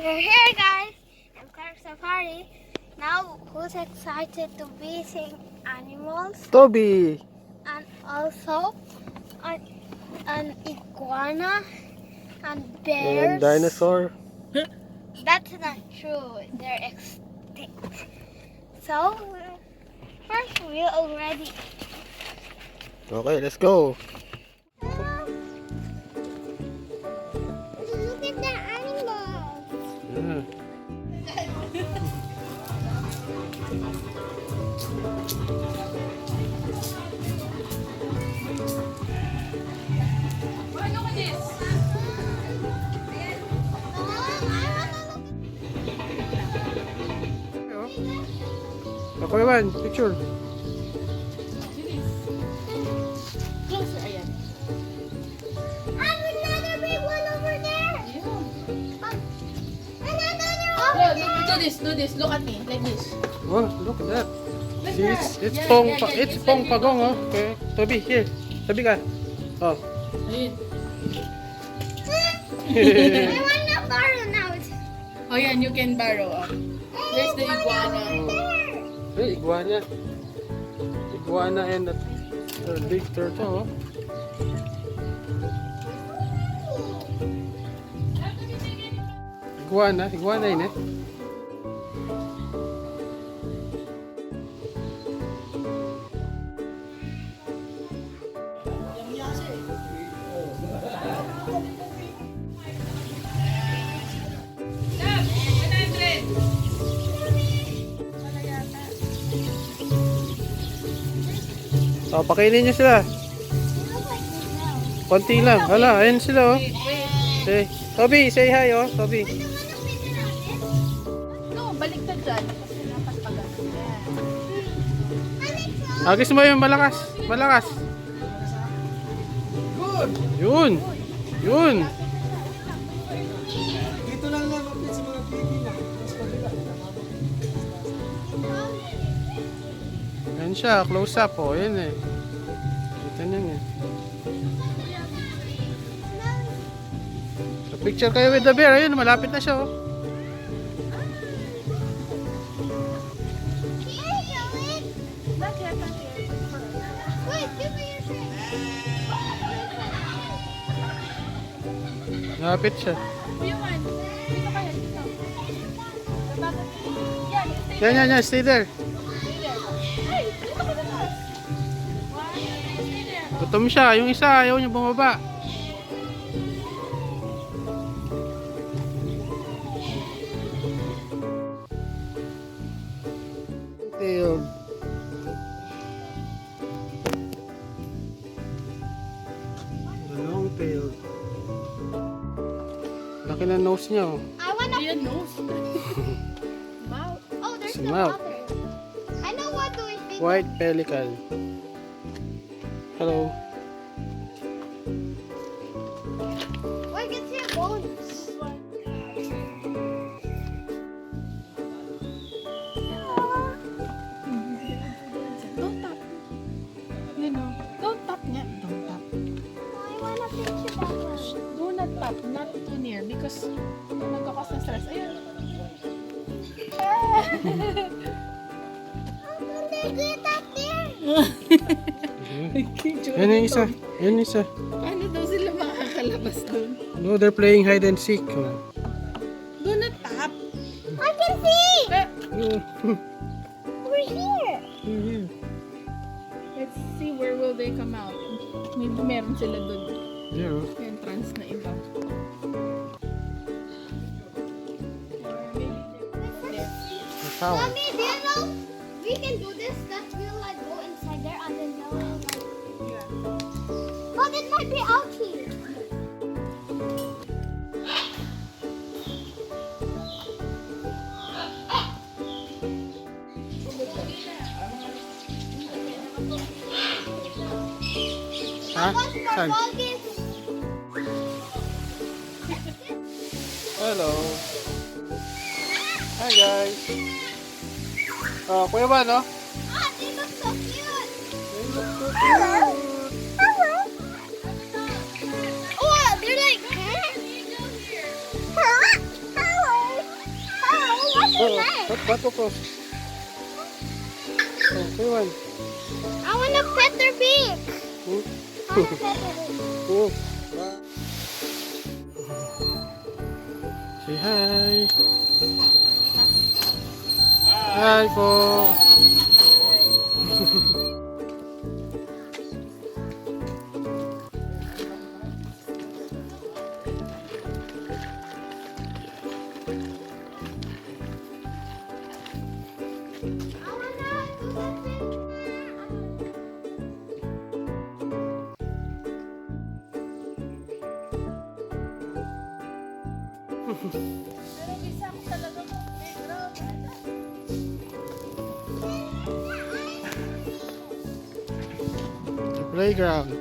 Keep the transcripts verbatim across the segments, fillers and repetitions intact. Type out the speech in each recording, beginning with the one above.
We're here, guys, in Park Safari. Now, who's excited to be seeing animals? Toby! And also an, an iguana and bears. And dinosaur. That's not true. They're extinct. So, first, we already. Okay, let's go. Look at the animals. Yeah. Ako naman, picture. Closer, ayan. And another big one over there. Yeah. Um, another one over there. Look, look, do this, do this. Look at me, like this. Oh, look at that. Like that. It's, it's pong, it's pong pagong, oh. Okay. Toby, here. Tabi ka. Oh. Ayun. I wanna borrow now. Oh, yan, you can borrow, oh. There's the iguana. Ay, iguana. Iguana and a, a big turtle, oh. Iguana, iguana yun, eh. O, pakainin niyo sila. Konti lang. Hala, ayan sila, oh. Say, Toby, say hi, oh, Toby. No, baliktad dyan. Kasi dapat pag-, yan. Agis mo yung malakas. Malakas. Yun. Yun. Dito lang lumapit sa mga baby na. Mas kabila. Yan siya, close up, oh, yan eh. Kita niyo yan eh. So, picture kayo with the bear. Ayun, malapit na siya, oh. Not yet, not yet. Wait, give me your drink. Malapit siya. Kuya Juan, dito kayo, dito. Yan, yan, yan. Stay there. Stay there. Ay, dito ka na. Gutom siya. Yung isa, ayaw niya bumaba. Tail. The long tail. Laki ng nose niya, oh. I wanna. Ayan, nose. Mouth. Oh, there's the mouth. Mother. I know what do we think. White pelican. Hello. Why can see bones? Don't tap. You know, don't tap nga. Don't tap. I wanna picture that one. Do not tap, not too near because magkakos ng stress. Ayun. Ah! How can they get up there? Yan yung isa. Yan yung isa. Paano daw sila makakalabas dun? No, they're playing hide and seek. Oh. Do not tap. I can see! Ah! Oh. Over here. Here, here. Let's see where will they come out. Maybe meron sila dun. Yeah, oh. Entrance na iba. Or maybe they're there. That's how. Mommy, do you know we can do this? That we'll, like, go inside there and then they'll, like, yeah. But it might be out here. Ha? Saan? Hello. Hi, guys. Oh, Kuya Juan, no? Ah, they look so cute. They look so cute. Oh, they're like, huh? Huh? Hello. Oh, what, what, what, what? Oh, say one. I wanna pet their beak. Hmm? I wanna pet their beak. Oh. Say hi. Hi po. The playground.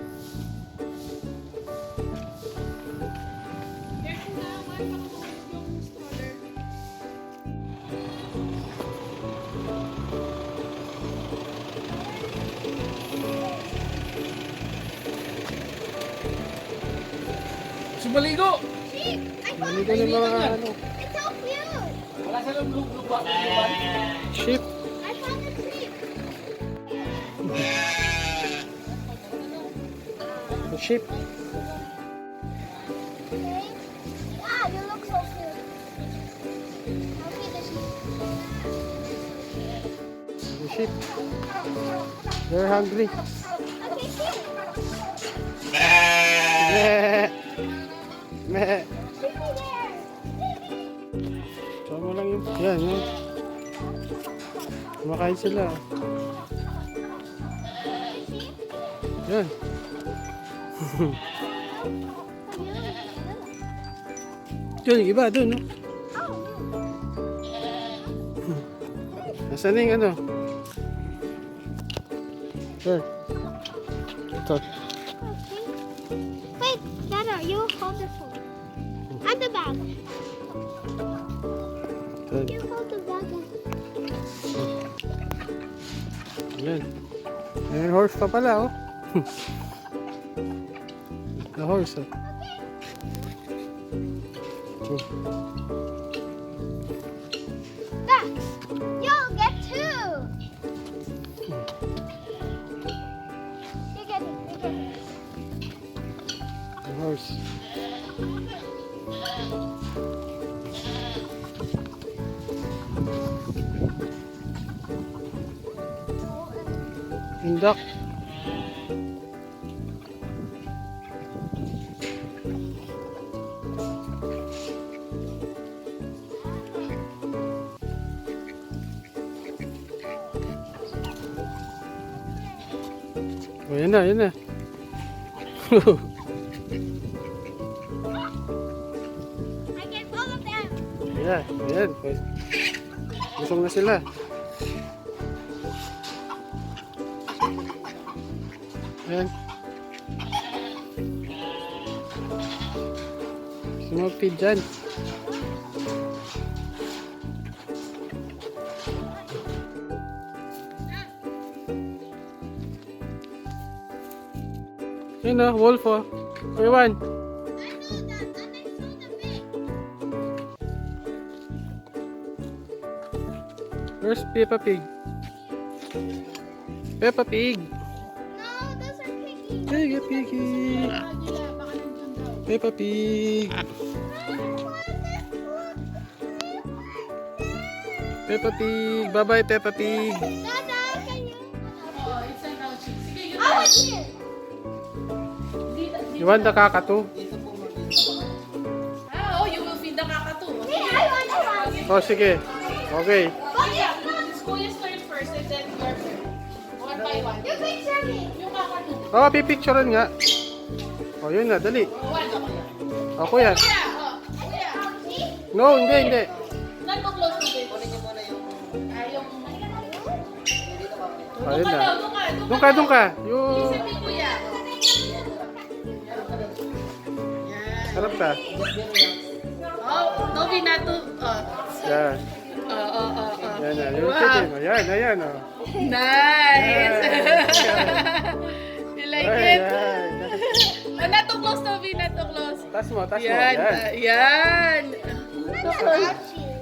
Gusto maligo? Sheep! I found Maligo na the yung mga sheep! Ano. It's so cute! Wala silang lub-, lupa, lupa. Sheep. I found the sheep! The sheep. Okay. Ah, you look so cute. Okay, the sheep. The sheep. They're hungry. Okay, sheep. Meh. Meh. Sheep there. Sama lang yun. Yan, yan. Kumakain sila. Yan. Yun, yung iba dun, no? Nasaan na yung ano? Sir. Ito. Wait, Dada, you hold the phone. And the bag. Ito. You hold the bag. Ayan. May horse pa pala, oh. The horse, oh. Max, you'll get two. You get it, you get it. The horse. Indak. O, yan na, yan na. I get all of them. Yan, yan. Busog na sila. Ayan. Sumagpid dyan. Yun o, wolf o. Kuya Juan. Where's Peppa Pig? Peppa Pig. No, those are piggies. Peppa Piggy. Peppa Pig. Peppa Pig. Bye-bye, Peppa Pig. Dada, can you? Oh, it's an ouchie. Sige, yun. Oh, it's here. You want the kakatu? Ah, oh, you will feed the kakatu. Yeah, I want, I want. O, sige. Okay. Kuya, Kuya's turn first and then your turn. One by one. You picture me. Yung kakatu. O, pipicturean nga. O, yun na, dali. One. O, kuya. Kuya, o, kuya. No, hindi, hindi. Not too close to baby. Ah, yung... Ayun na. Doon ka, doon ka. Yung... Isa ni Kuya. Harap ka. O, Toby, natu-, o. Yan. O, o, o, o. Yan na. Yung... Wow. Sige mo. Yan, ayan, o. Nice. Yan. You like it? Ayan. O, not too close, Toby, not too close. Taas mo, taas mo. Yan, yan. Yan.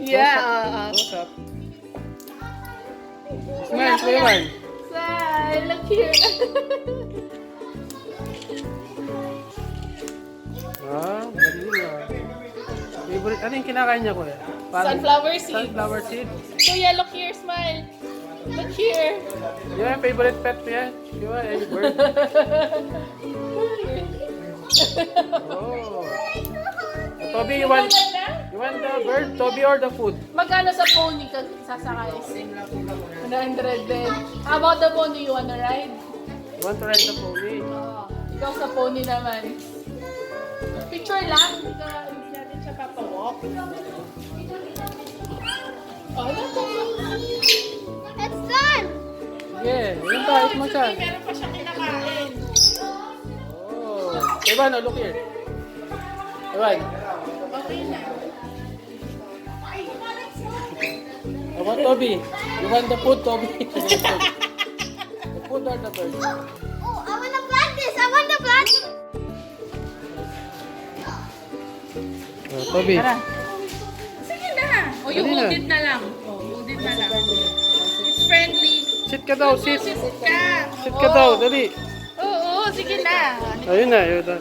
Yeah, uh, uh. Close up. Smile, Kuya Juan. Smile, look here. Ah, galing, ah. Favorite, ano yung kinakain niya, Kuya? Parang sunflower seeds. Sunflower seeds. Kuya, look here, smile. Look here. Yung favorite pet niya. Di ba? Yung bird. Oh. Toby, you want, you want the bird, Toby, or the food? Magkano sa pony ka sasakay? One hundred din. How about the pony? You wanna ride? You want to ride the pony? Oo. Ikaw sa pony naman. Picture lang. Hindi ka, hindi natin siya papawalk. Oh, ano to? It's done! Sige, yun pa, ayos mo siya. Meron pa siya kinakain. Oh. Ivan, oh, look here. Ivan. Okay na. How about Toby? You want the food, Toby? The food or the bird? Oh, I wanna plant this! I wanna plant this! Oh, Toby. Tara. Sige na. O, you hold it na lang. O, hold it na lang. It's friendly. Sit ka daw, sit. Sit ka. Sit ka daw, dali. Oo, sige na. Ayun na, ayun na.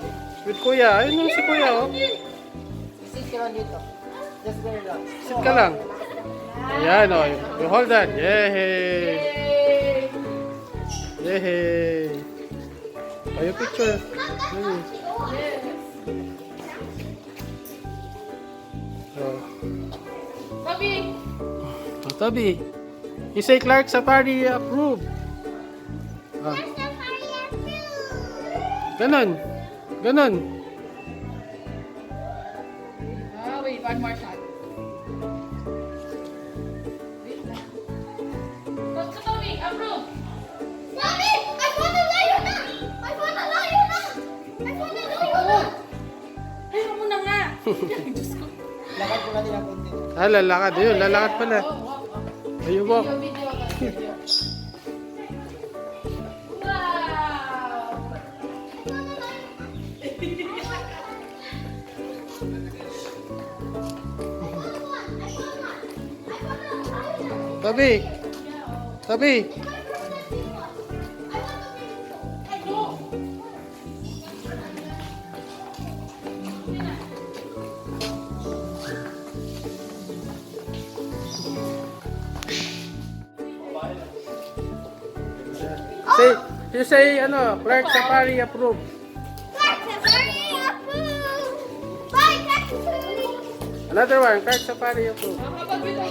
With Kuya. Ayun na si Kuya, oh. Sit ka lang dito. Just there lang. Sit ka lang. Ayan, oh. You hold that. Yay! Yay! Yay! Ay, yung picture. Ayun. Oh. Tabi! Oh, tabi. You say Clark Safari approve. Ah. Ganon. Ganon. Ah, wait, one more shot. Wait lang. Tatsutomi, approve! Mommy, I found a lioness! I found a lioness! I found a lioness! Ay, huwag mo na nga! Diyos ko. Lakad ko na din ang konti. Ah, lalakad. Ayun, lalakad pala. Oo, oo, oo. Ayun, walk. Video, video, video. Wow! Tabi. Tabi. Say, you say, ano, Clark Safari approve. Clark Safari approve. Bye, Clark Safari. Another one, Clark Safari approve. Ah, kapag ito,